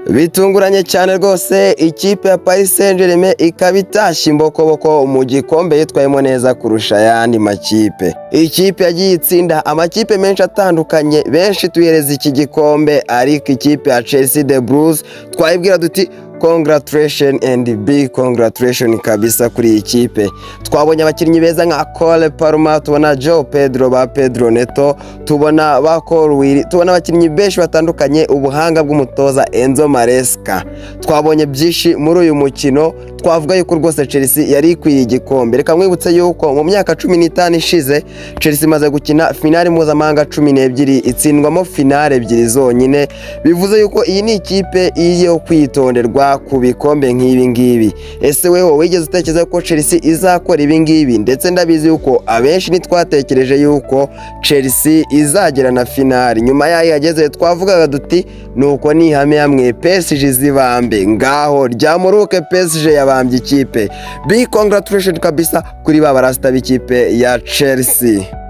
Bitunguranye cyane rwose, ikipe ya Paris Saint-Germain ikaba itashye imbokoboko mu gikombe yitwayemo neza kurusha ayandi makipe. Ikipe yagiye itsinda amakipe menshi atandukanye, benshi tuhereza iki gikombe, ariko ikipe ya Chelsea, The Blues, twayibwira duti congratulation and big congratulation kabisa kuri iyi kipe. Twabonye abakinnyi beza nka Cole Palmer, tubona João Pedro, ba Pedro Neto, tubona ba Colwill, tubona abakinnyi benshi batandukanye, ubuhanga bw'umutoza Enzo Maresca. Twabonye byinshi muri uyu mukino, twavuga yuko rwose Chelsea yari ikwiye igikombe. Reka mwibutse yuko mu myaka 15 ishize Chelsea imaze gukina finale mpuzamahanga 12, itsindwamo finale ebyiri zonyine. Bivuze yuko iyi ni ikipe yo kwitonderwa ku bikombe nk'ibi ngibi. Ese weho wigeze utekereza ko Chelsea izakora ibi ngibi? Ndetse ndabizi yuko abenshi ntitwatekereje yuko Chelsea izagera na finale. Nyuma yayo yageze, twavugaga duti nuko ni ihame hamwe PSG zibambe ngaho ryamuruke. PSG yabambye ikipe. Big congratulation kabisa kuri ba barasita b'ikipe ya Chelsea.